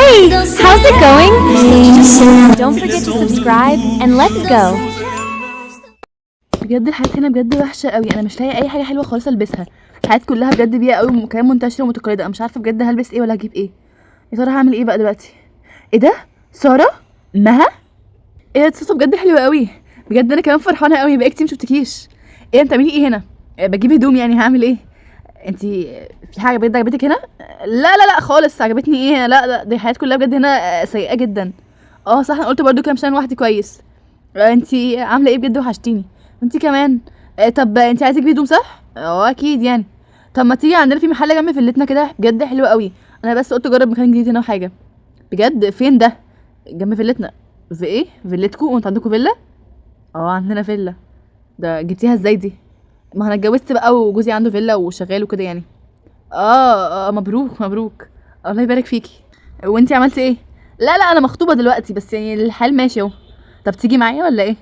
Hey, how's it going? Don't forget to subscribe and let's go. بجد الحاجات هنا بجد وحشة قوي. انا مش لاقيه اي حاجة حلوة خالص البسها. الحاجات كلها بجد بيئة قوي وكلام منتشرة ومتقلده. انا مش عارفه بجد هلبس ايه ولا هجيب ايه. يا ترى هعمل ايه بقى دلوقتي؟ ايه ده؟ ساره؟ مها؟ ايه ده؟ صوته بجد حلو قوي. بجد انا كمان فرحانة قوي، بقالي كتير مشفتكيش. ايه انت بتعملي ايه هنا؟ إيه بجيب هدوم يعني، هعمل ايه؟ انت في حاجة بجد عجبتك هنا؟ لا لا لا خالص. عجبتني ايه؟ لا لا، دي الحاجات كلها بجد هنا سيئه جدا. اه صح، انا قلت برضو كده مش انا لوحدي. كويس. انت عامله ايه؟ بجد وحشتيني. انت كمان. طب انت عايزه تجيبي هدوم صح؟ اه اكيد يعني. طب ما تيجي عندنا في محل جنب فيلتنا كده بجد حلو قوي. انا بس قلت اجرب مكان جديد هنا وحاجه. بجد فين ده؟ جنب فيلتنا. في ايه؟ فيلتكو؟ وانت عندكوا فيلا؟ اه عندنا فيلا. ده جبتيها ازاي دي؟ ما انا اتجوزت بقى وجوزي عنده فيلا وشغال وكده يعني. اه اه، مبروك مبروك. الله يبارك فيكي. وانتي عملتي ايه؟ لا لا انا مخطوبه دلوقتي بس يعني الحال ماشي اهو. طب تيجي معايا ولا ايه؟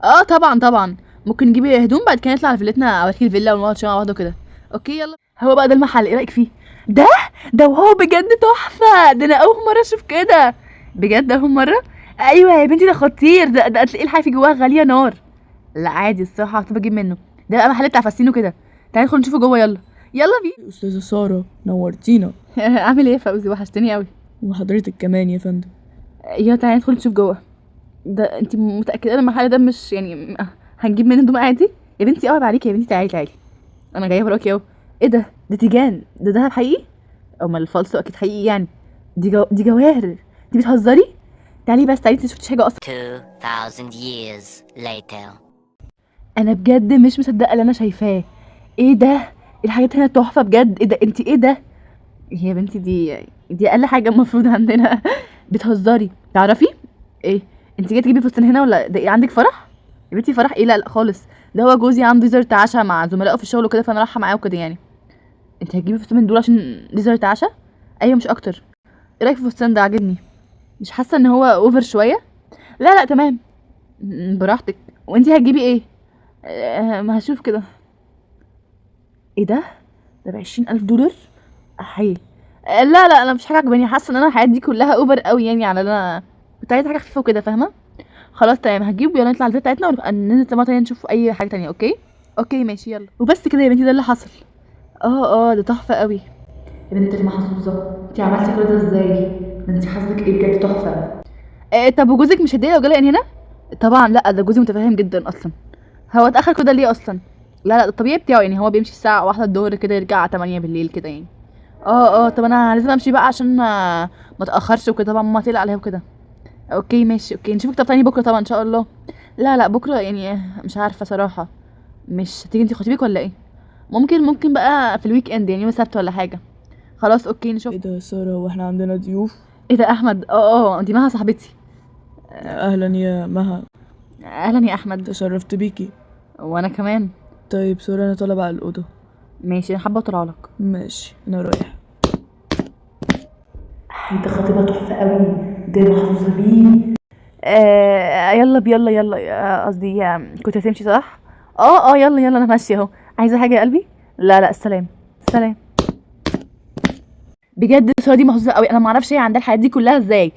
اه طبعا طبعا. ممكن نجيب هدوم بعد كده نطلع على فيلتنا، اوريكي الفيلا ونقعد شوية مع بعض وكده. okay يلا. هو بقى ده المحل، ايه رايك فيه؟ ده wow بجد تحفة. ده انا اول مرة اشوف كده بجد، اول مرة. ايوه يا بنتي ده خطير. ده تلاقي الحاجة في جواها غالية نار. لا عادي الصراحة هطلب اجيب منه. ده بقى محل بتاع فساتين كده. تعالي ندخل نشوفه جوه. يلا يلا بينا. أستاذة سارة نورتينا. عامل ايه يا فوزي؟ وحشتني قوي. وحضرتك كمان يا فندم. يلا تعالي ندخل نشوف جوه. ده انت متاكدة ان المحل ده مش يعني هنجيب منه هدوم عادي؟ يا بنتي اوعي عليكي يا بنتي، تعالي تعالي انا جاية وراكي اهو. ايه ده؟ ده تيجان؟ ده دهب حقيقي؟ امال الفالصو اكيد حقيقي يعني. دي جواهر. انت بتهزري؟ تعالي بس تعالي، انت شفتيش حاجة اصلا. 2,000 years later. انا بجد مش مصدقه اللي انا شايفاه. ايه ده؟ الحاجات هنا تحفة بجد. ايه ده؟ انت ايه ده يا بنتي؟ دي اقل حاجة المفروض عندنا. بتهزري؟ تعرفي ايه؟ انت جاية تجيبي فستان هنا ولا ده ايه؟ عندك فرح يا بنتي؟ فرح ايه؟ لا لا خالص، ده هو جوزي عنده dessert عشاء مع زملائه في الشغل وكده، فانا رايحة معاه وكده يعني. انت هتجيبي فستان من دول عشان dessert عشاء؟ ايوه مش اكتر. ايه رايك في الفستان ده؟ عاجبني. مش حاسه ان هو over شوية؟ لا لا تمام. براحتك. وانت هتجيبي ايه؟ ما هشوف كده. ايه ده؟ ده ب20,000 دولار. احي. لا لا انا مش حاجة عجباني. حاسه ان انا الحاجات دي كلها over قوي يعني، على اللي انا كنت عايزه حاجة خفيفة وكده، فاهمه؟ خلاص تمام هجيب. يلا نطلع البيت بتاعتنا ونبقى ننزل مرة تانية نشوف اي حاجة تانية. okay okay ماشي يلا. وبس كده يا بنتي ده اللي حصل. اه اه ده تحفة قوي. يا بنت المحظوظه انت عملتي كل ده ازاي؟ ده انت حظك ايه بجد تحفة. طب وجوزك مش هيتضايق لو جالي هنا؟ طبعا لا، ده جوزي متفاهم جدا اصلا. هو اتاخر كده ليه اصلا؟ لا لا ده الطبيعي بتاعه يعني، هو بيمشي الساعة 1 الظهر كده يرجع 8 بالليل كده يعني. اه اه طب انا لازم امشي بقى عشان ما اتاخرش وكده، طبعا ماما تقلق عليها وكده. okay ماشي okay نشوفك طب تاني بكره طبعا ان شاء الله. لا لا بكره يعني مش عارفه صراحة. مش هتيجي انتي خطيبك ولا ايه؟ ممكن بقى في ال weekend يعني يوم السبت ولا حاجة. خلاص okay نشوف. ايه ده يا سارة؟ هو احنا عندنا ضيوف؟ ايه ده احمد؟ اه اه دي مها صاحبتي. اهلا يا مها. اهلا يا احمد. تشرفت بيكي. وانا كمان. طيب سارة انا طالبة على الأوضة. ماشي انا حابة اطلع لك. ماشي انا رايح. ده خطيبها تحفة قوي، ده محظوظة بيه. يلا يلا يلا، قصدي كنت هتمشي صح؟ اه اه يلا يلا انا ماشية اهو. عايزه حاجة يا قلبي؟ لا لا السلام سلام. بجد ساره دي محظوظة قوي. انا ما اعرفش هي عندها الحاجات دي كلها ازاي.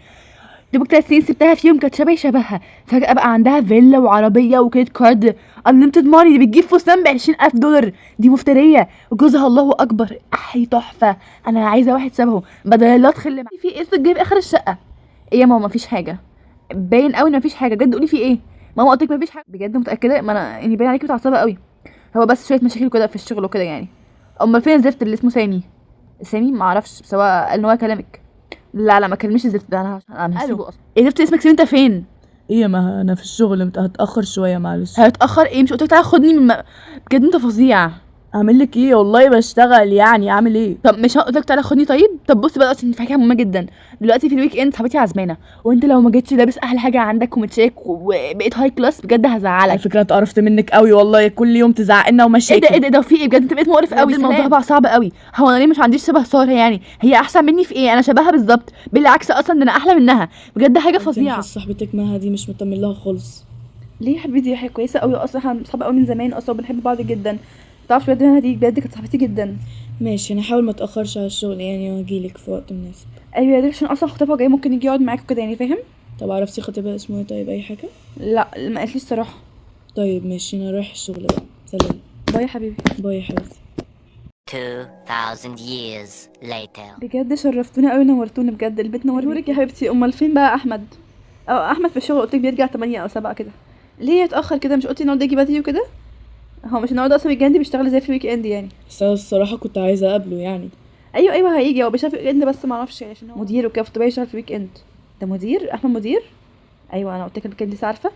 دوبك 3 سنين سبتها فيهم كانت شبه شبهها، فجأة بقى عندها فيلا وعربية و credit card unlimited money. دي بتجيب فستان ب20,000 دولار. دي مفترية. وجوزها الله أكبر، أحي تحفة. أنا عايزة واحد شبهه بدل اللطخ اللي معاه. في ايه صوت جايب آخر الشقة؟ ايه يا ماما؟ مفيش حاجة. باين قوي ان مفيش حاجة. بجد قولي في ايه؟ ماما قلت لك مفيش حاجة. بجد متأكدة؟ ما انا يعني باين عليكي متعصبة قوي. هو بس شوية مشاكل كده في الشغل وكده يعني. امال فين الزفت اللي اسمه سامي؟ سامي ما اعرفش، بس هو قال ان هو كلامك. لا لا ما كلمنيش الزفت ده، انا هسيبه اصلا. ايه زفت اسمك سامي؟ انت فين؟ ايه يا مها؟ انا في الشغل، هتأخر شوية معلش. هيتاخر ايه؟ مش قلت لك تعالى خدني من بجد انت فظيع. اعمل لك ايه؟ والله بشتغل يعني، اعمل ايه؟ طب مش قلت لك تعالى خدني؟ طيب طب بص بقى عشان في حاجة مهمة جدا دلوقتي في ال weekend صاحبتي عازمانه، وانت لو ما جيتش لابس احلى حاجة عندك ومتشيك وبقيت high class بجد هزعلك. على فكرة اتقرفت منك قوي والله، كل يوم تزعقنا ايه ده؟ ومشاكل. ايه ده؟ ده في ايه؟ بجد انت بقيت مقرف قوي. الموضوع بقى صعب قوي. هو انا ليه مش عنديش شبه ساره يعني؟ هي احسن مني في ايه؟ انا شبهها بالظبط، بالعكس اصلا ده انا احلى منها. بجد حاجة فظيعة. صاحبتك مها دي مش مطمن لها خالص. ليه يا حبيبتي؟ هي كويسة قوي اصلا، احنا صحاب قوي من زمان اصلا وبنحب بعض جدا. تعرفش بجد مها دي بجد كانت صاحبتي جدا. ماشي، انا هحاول ما اتاخرش على الشغل يعني، واجيلك في وقت مناسب. ايوه يا ريت، عشان اصلا خطيبها جاي، ممكن يجي يقعد معاك وكده يعني، فاهم؟ طب عرفتي خطيبها اسمه ايه؟ طيب اي حاجة؟ لا ما قالتليش الصراحة. طيب ماشي، انا رايح الشغل بقى، سلام. bye يا حبيبي. bye يا حبيبتي. 2,000 years later. بجد شرفتونا قوي، نورتونا بجد، البيت نور نورك يا حبيبتي. امال فين بقى احمد؟ اه احمد في الشغل، قلت لك بيرجع 8 او 7 كده. ليه اتاخر كده؟ مش قلتي النهارده يجي بدري وكده؟ هو مش النهارده اصلا weekend، بيشتغل ازاي في weekend يعني؟ بس انا الصراحة كنت عايزه اقابله يعني. ايوه هيجي، هو بيشتغل في weekend بس ما اعرفش يعني، عشان هو مدير وكده، فطبيعي يشتغل في weekend. ده مدير؟ احمد مدير؟ ايوه انا قلت لك كده، لسه عارفه؟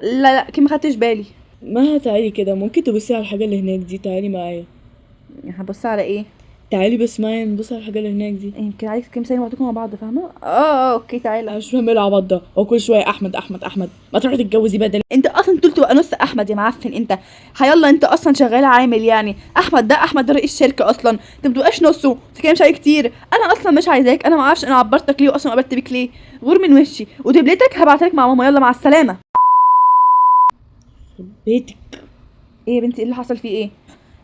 لا كي ما خدتش بالي. مها تعالي كده، ممكن تبصي على الحاجة اللي هناك دي؟ تعالي معايا. هبص على ايه؟ تعالي بس معايا نبص على الحاجة اللي هناك دي. يمكن عايز كام ثانية وقتكم مع بعض، فاهمه؟ okay تعالى. انا مش فاهمه ايه العبط ده، هو كل شوية احمد احمد احمد، ما تروحي تتجوزي بدل. انت اصلا طول تبقى نص احمد يا معفن انت. هيلا انت اصلا شغال عامل يعني. احمد ده، احمد ده رئيس شركة اصلا، انت ما بتبقاش نصه، ما تتكلمش عليه كتير. انا اصلا مش عايزاك، انا ما اعرفش انا عبرتك ليه واصلا قابلت بيك ليه. غور من وشي، ودبلتك هبعتها لك مع ماما. يلا مع السلامة. بيتك. ايه يا بنتي ايه اللي حصل فيه؟ ايه؟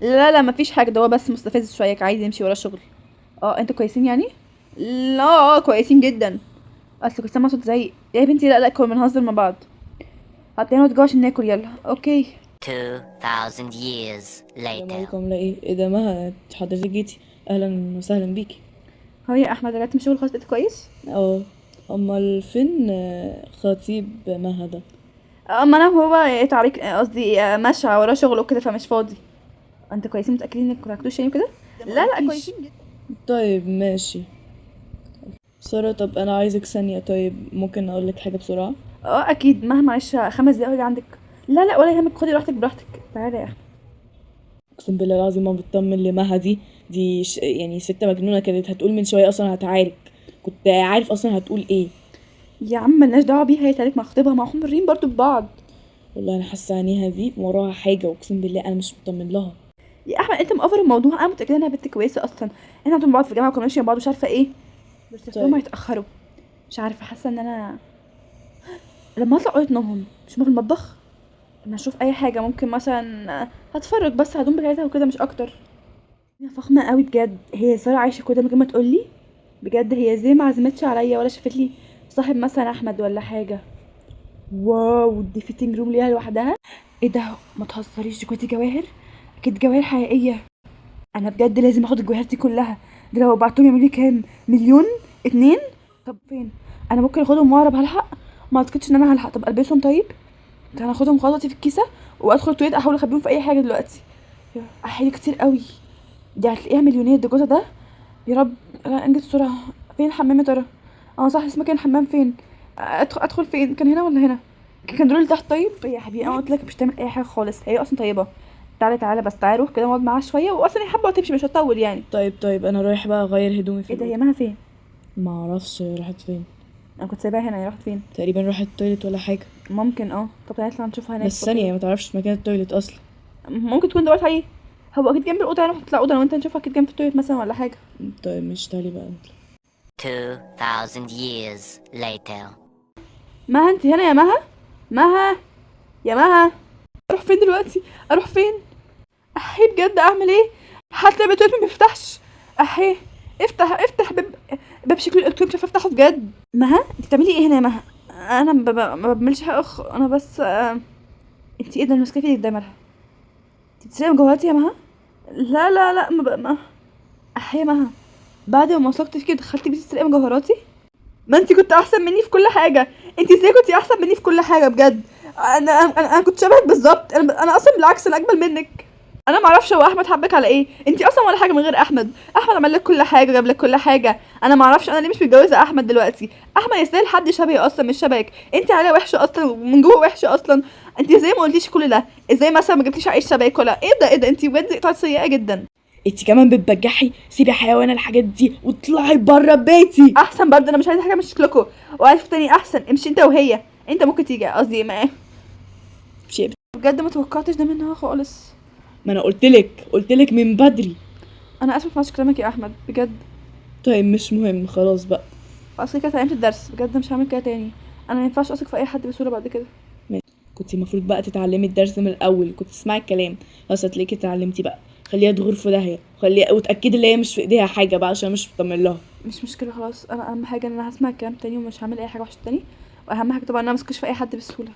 لا مفيش حاجة، ده هو بس مستفز شوية، عايز يمشي ورا شغل. انتوا كويسين يعني؟ لا كويسين جدا. اصل كنت سامعه صوت زي يا بنتي. لا كنا بنهزر مع بعض. هتلاقينا نقعد جوه عشان ناكل. يلا okay. 2,000 years السلام later. عليكم، عامله ايه؟ ايه ده مها، حضرتك جيتي؟ اهلا وسهلا بيكي. هو يا احمد رجعت من الشغل خلاص، بقيت كويس؟ امال فين خطيب مها ده؟ اما انا هو اتعارك، قصدي ماشي وراه شغل وكده فمش فاضي. انتوا كويسين؟ متاكدين انكم ما يعني كده؟ لا كويسين جدا. طيب ماشي سارة، طب انا عايزك ثانية، طيب ممكن اقول لك حاجة بسرعة؟ اكيد مهما، معلش 5 دقايق عندك. لا ولا يهمك، خدي راحتك براحتك. تعالى يا احمد. اقسم بالله العظيم ما بتطمن لمها دي، دي يعني ست مجنونة، كانت هتقول من شوية اصلا هتعارك، كنت عارف اصلا هتقول ايه. يا عم ملناش دعوه بيها، هي تعارك مع خطيبها، ما هم حرين برضو ببعض. والله انا حاسة عينيها دي وراها حاجة، واقسم بالله انا مش مطمن لها. يا احمد انت مقفر الموضوع، انا متاكدة انها بنت كويسة اصلا، احنا قاعدين مع بعض في الجامعة وكنا ماشيين مع بعض مش عارفه ايه، بس شكلهم طيب. هيتاخروا. مش عارفه، حاسه ان انا لما اطلع اوضة نومهم مش هما في المطبخ، انا اشوف اي حاجة ممكن مثلا هتفرج بس على الهدوم بتاعتها وكده مش اكتر. هي فخمة قوي بجد، هي ساره عايشه كده من غير ما تقولي بجد. هي ازاي ما عزمتش عليا ولا شافت لي صاحب مثلا احمد ولا حاجة؟ wow دي fitting room ليها لوحدها. ايه ده؟ ما تهزريش، دي كنت جواهر؟ اكيد جواهر حقيقية. انا بجد لازم اخد الجواهر دي كلها، ده لو بعتهم يعملوا لي كام مليون؟ 2. طب فين؟ انا ممكن اخدهم واهرب؟ هلحق؟ ما اعتقدش ان انا هلحق. طب البسهم طيب؟ طب انا اخدهم خلاص في الكيسة وادخل التواليت احاول اخبيهم في اي حاجة دلوقتي. احيي كتير قوي، دي هتلاقيها مليونير ده جوزها ده. يا رب لا انجز بسرعة. فين الحمام يا ترى؟ صح اسمه كان الحمام فين؟ ادخل فين؟ كان هنا ولا هنا؟ كان دول تحت. طيب يا حبيبي انا قلت لك مش تعمل اي حاجة خالص، هي اصلا طيبة. تعالى تعالى بس، تعالى روح كده اقعد معاها شوية، واصلا هي حابة وتمشي مش هتطول يعني. طيب انا رايح بقى اغير هدومي في ايه ده الأوضة. هي مها فين؟ ما اعرفش راحت فين. انا كنت سايباها هنا، هي راحت فين؟ تقريبا راحت ال toilet ولا حاجة. ممكن. طب تعالى نطلع نشوفها هناك. بس ثانية، ما تعرفش مكان ال toilet اصلا. ممكن تكون دورت عليه، هو اكيد جنب الاوضة يعني، نطلع اوضة انا وانت نشوفها، اكيد جنب ال toilet مثلا ولا حاجة. طيب مش تعالي بقى نطلع. 2,000 years later. مها انت هنا يا مها؟ مها يا مها، اروح فين دلوقتي؟ اروح فين؟ احي بجد اعمل ايه؟ حتى باب ال toilet ما بيفتحش. احي افتح باب شكله الالكتروني مش عارفه افتحه بجد. مها انت بتعملي ايه هنا يا مها؟ انا ما بعملش حاجة، انا بس انت ايه ده الماسكه في ايدك ده مالها؟ انت بتسرقي مجوهراتي يا مها؟ لا لا لا ما احي يا مها، بعد ما وثقت فيكي دخلتي بيتي تسرقي مجوهراتي؟ ما انت كنت احسن مني في كل حاجة، انت ازاي كنتي احسن مني في كل حاجة بجد؟ انا انا انا كنت شبهك بالظبط، انا اصلا بالعكس انا اجمل منك. انا ما اعرفش هو احمد حبك على ايه، انت اصلا ولا حاجة من غير احمد. احمد عمل لك كل حاجة، جاب لك كل حاجة. انا ما اعرفش انا ليه مش متجوزة احمد دلوقتي. احمد يستاهل حد شبهي اصلا مش شبهك، انت عيله وحشة اصلا ومن جوه وحشة اصلا. انت ازاي ما قلتيش كل ده؟ ازاي مثلا ما جبتيش عيش شبهك ولا ايه ده؟ ايه ده انت بجد طلعت سيئه جدا. انت كمان بتبجحي، سيبي حيوانه الحاجات دي واطلعي بره بيتي. احسن برضه، انا مش عايزه حاجة من شكلكم. وعارف تاني احسن، امشي انت وهي، انت ممكن تيجي قصدي ما مش بجد ما توقعتش ده منها خالص. ما انا قلتلك من بدري. انا اسفه ما سمعتش كلامك يا احمد بجد. طيب مش مهم خلاص بقى، اصل كده اتعلمت الدرس بجد، مش هعمل كده تاني. انا ما ينفعش اثق في اي حد بسهولة بعد كده. كنت المفروض بقى تتعلمي الدرس من الاول، كنت تسمعي الكلام. خلاص هتلاقيكي اتعلمتي بقى. خليها تغور في داهية، خليها وتاكدي ان هي مش في ايديها حاجة بقى عشان مش مطمن لها. مش مشكلة خلاص، انا اهم حاجة ان انا هسمع الكلام تاني ومش هعمل اي حاجة وحشة تاني، واهم حاجة طبعا ان انا مسكش في اي حد بسهولة.